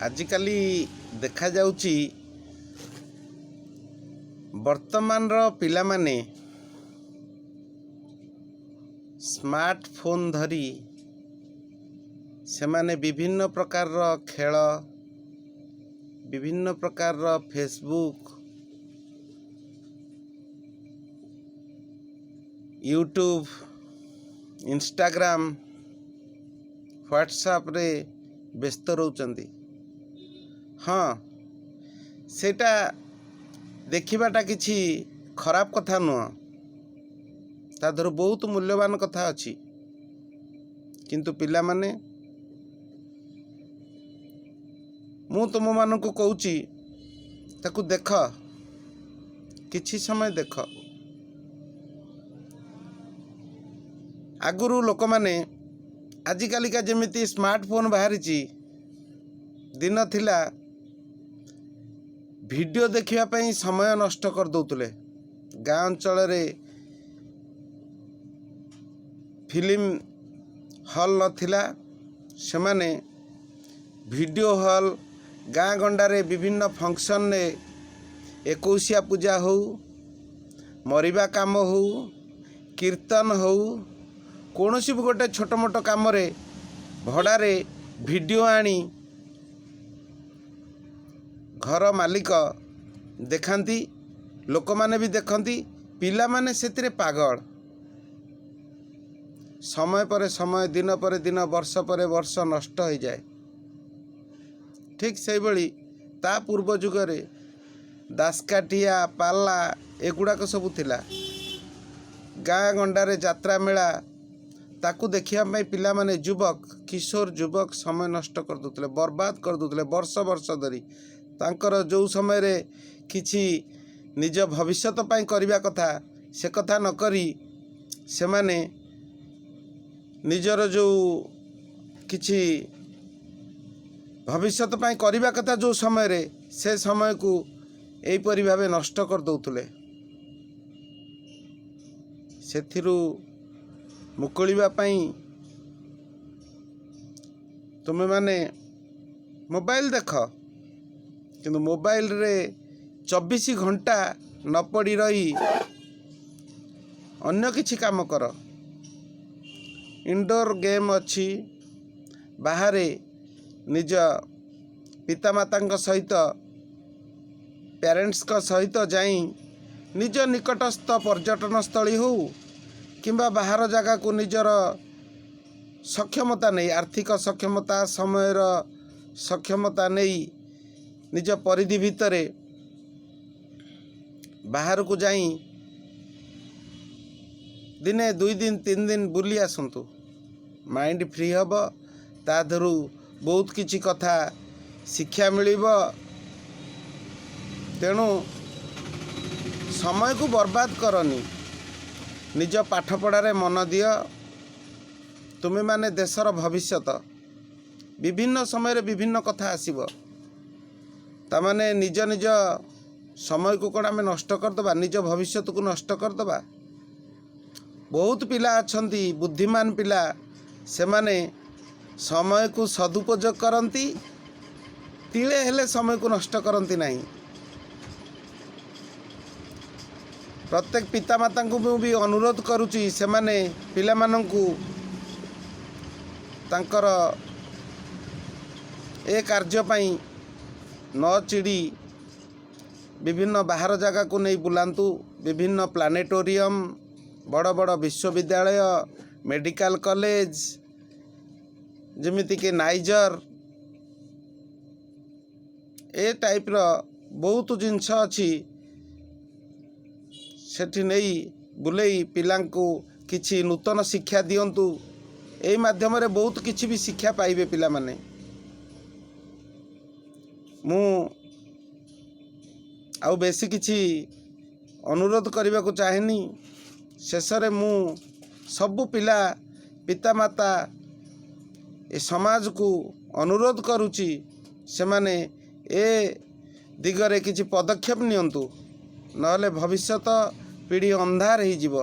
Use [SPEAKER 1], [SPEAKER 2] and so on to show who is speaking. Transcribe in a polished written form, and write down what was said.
[SPEAKER 1] ଆଜିକାଲି ଦେଖାଯାଉଛି ବର୍ତ୍ତମାନର ପିଲାମାନେ ସ୍ମାର୍ଟଫୋନ୍ ଧରି ସେମାନେ ବିଭିନ୍ନ ପ୍ରକାରର ଖେଳ, ବିଭିନ୍ନ ପ୍ରକାରର ଫେସବୁକ୍, ୟୁଟ୍ୟୁବ୍, ଇନଷ୍ଟାଗ୍ରାମ୍, ହ୍ୱାଟ୍ସଆପ୍ରେ ବ୍ୟସ୍ତ ରହୁଛନ୍ତି। ହଁ, ସେଇଟା ଦେଖିବାଟା କିଛି ଖରାପ କଥା ନୁହଁ। ତା ଦେହରୁ ବହୁତ ମୂଲ୍ୟବାନ କଥା ଅଛି। କିନ୍ତୁ ପିଲାମାନେ, ମୁଁ ତୁମମାନଙ୍କୁ କହୁଛି, ତାକୁ ଦେଖ, କିଛି ସମୟ ଦେଖ। ଆଗରୁ ଲୋକମାନେ, ଆଜିକାଲିକା ଯେମିତି ସ୍ମାର୍ଟଫୋନ୍ ବାହାରିଛି, ଦିନ ଥିଲା ଭିଡ଼ିଓ ଦେଖିବା ପାଇଁ ସମୟ ନଷ୍ଟ କରିଦେଉଥିଲେ। ଗାଁ ଅଞ୍ଚଳରେ ଫିଲ୍ମ ହଲ୍ ନଥିଲା। ସେମାନେ ଭିଡ଼ିଓ ହଲ୍, ଗାଁ ଗଣ୍ଡାରେ ବିଭିନ୍ନ ଫଙ୍କସନ୍ରେ, ଏକୋଇଶିଆ ପୂଜା ହେଉ, ମରିବା କାମ ହେଉ, କୀର୍ତ୍ତନ ହେଉ, କୌଣସି ବି ଗୋଟେ ଛୋଟ ମୋଟ କାମରେ ଭଡ଼ାରେ ଭିଡ଼ିଓ ଆଣି ଘର ମାଲିକ ଦେଖାନ୍ତି, ଲୋକମାନେ ବି ଦେଖନ୍ତି, ପିଲାମାନେ ସେଥିରେ ପାଗଳ। ସମୟ ପରେ ସମୟ, ଦିନ ପରେ ଦିନ, ବର୍ଷ ପରେ ବର୍ଷ ନଷ୍ଟ ହୋଇଯାଏ। ଠିକ୍ ସେଇଭଳି ତା ପୂର୍ବ ଯୁଗରେ ଦାସକାଠିଆ, ପାଲା ଏଗୁଡ଼ାକ ସବୁ ଥିଲା। ଗାଁ ଗଣ୍ଡାରେ ଯାତ୍ରା ମେଳା, ତାକୁ ଦେଖିବା ପାଇଁ ପିଲାମାନେ, ଯୁବକ, କିଶୋର ଯୁବକ ସମୟ ନଷ୍ଟ କରିଦେଉଥିଲେ, ବର୍ବାଦ କରିଦେଉଥିଲେ ବର୍ଷ ବର୍ଷ ଧରି। ତାଙ୍କର ଯେଉଁ ସମୟରେ କିଛି ନିଜ ଭବିଷ୍ୟତ ପାଇଁ କରିବା କଥା, ସେ କଥା ନକରି ସେମାନେ ନିଜର ଯେଉଁ କିଛି ଭବିଷ୍ୟତ ପାଇଁ କରିବା କଥା ଯେଉଁ ସମୟରେ, ସେ ସମୟକୁ ଏହିପରି ଭାବେ ନଷ୍ଟ କରିଦେଉଥିଲେ। ସେଥିରୁ ମୁକୁଳିବା ପାଇଁ ତୁମେମାନେ ମୋବାଇଲ ଦେଖ, କିନ୍ତୁ ମୋବାଇଲରେ 24 ଘଣ୍ଟା ନ ପଡ଼ି ରହି ଅନ୍ୟ କିଛି କାମ କର। ଇନଡୋର୍ ଗେମ୍ ଅଛି। ବାହାରେ ନିଜ ପିତାମାତାଙ୍କ ସହିତ, ପ୍ୟାରେଣ୍ଟସ୍ଙ୍କ ସହିତ ଯାଇ ନିଜ ନିକଟସ୍ଥ ପର୍ଯ୍ୟଟନସ୍ଥଳୀ ହେଉ କିମ୍ବା ବାହାର ଜାଗାକୁ ନିଜର ସକ୍ଷମତା ନେଇ, ଆର୍ଥିକ ସକ୍ଷମତା, ସମୟର ସକ୍ଷମତା ନେଇ ନିଜ ପରିଧି ଭିତରେ ବାହାରକୁ ଯାଇ ଦିନେ, 2 ଦିନ, 3 ଦିନ ବୁଲି ଆସନ୍ତୁ। ମାଇଣ୍ଡ ଫ୍ରି ହେବ, ତା ଦେହରୁ ବହୁତ କିଛି କଥା ଶିକ୍ଷା ମିଳିବ। ତେଣୁ ସମୟକୁ ବର୍ବାଦ କରନି, ନିଜ ପାଠପଢ଼ାରେ ମନ ଦିଅ। ତୁମେମାନେ ଦେଶର ଭବିଷ୍ୟତ। ବିଭିନ୍ନ ସମୟରେ ବିଭିନ୍ନ କଥା ଆସିବ। ତାମାନେ ନିଜ ନିଜ ସମୟକୁ କ'ଣ ଆମେ ନଷ୍ଟ କରିଦେବା? ନିଜ ଭବିଷ୍ୟତକୁ ନଷ୍ଟ କରିଦେବା? ବହୁତ ପିଲା ଅଛନ୍ତି, ବୁଦ୍ଧିମାନ ପିଲା, ସେମାନେ ସମୟକୁ ସଦୁପଯୋଗ କରନ୍ତି, ତିଳେ ହେଲେ ସମୟକୁ ନଷ୍ଟ କରନ୍ତି ନାହିଁ। ପ୍ରତ୍ୟେକ ପିତାମାତାଙ୍କୁ ମୁଁ ବି ଅନୁରୋଧ କରୁଛି, ସେମାନେ ପିଲାମାନଙ୍କୁ ତାଙ୍କର ଏ କାର୍ଯ୍ୟ ପାଇଁ ନ ଚିଡ଼ି ବିଭିନ୍ନ ବାହାର ଜାଗାକୁ ନେଇ ବୁଲାନ୍ତୁ। ବିଭିନ୍ନ ପ୍ଲାନେଟୋରିୟମ୍, ବଡ଼ ବଡ଼ ବିଶ୍ୱବିଦ୍ୟାଳୟ, ମେଡ଼ିକାଲ କଲେଜ, ଯେମିତିକି ନାଇଜର, ଏ ଟାଇପ୍ର ବହୁତ ଜିନିଷ ଅଛି, ସେଠି ନେଇ ବୁଲେଇ ପିଲାଙ୍କୁ କିଛି ନୂତନ ଶିକ୍ଷା ଦିଅନ୍ତୁ। ଏଇ ମାଧ୍ୟମରେ ବହୁତ କିଛି ବି ଶିକ୍ଷା ପାଇବେ ପିଲାମାନେ। ମୁଁ ଆଉ ବେଶୀ କିଛି ଅନୁରୋଧ କରିବାକୁ ଚାହେଁନି। ଶେଷରେ ମୁଁ ସବୁ ପିଲା, ପିତାମାତା, ଏ ସମାଜକୁ ଅନୁରୋଧ କରୁଛି, ସେମାନେ ଏ ଦିଗରେ କିଛି ପଦକ୍ଷେପ ନିଅନ୍ତୁ, ନହେଲେ ଭବିଷ୍ୟତ ପିଢ଼ି ଅନ୍ଧାର ହେଇଯିବ।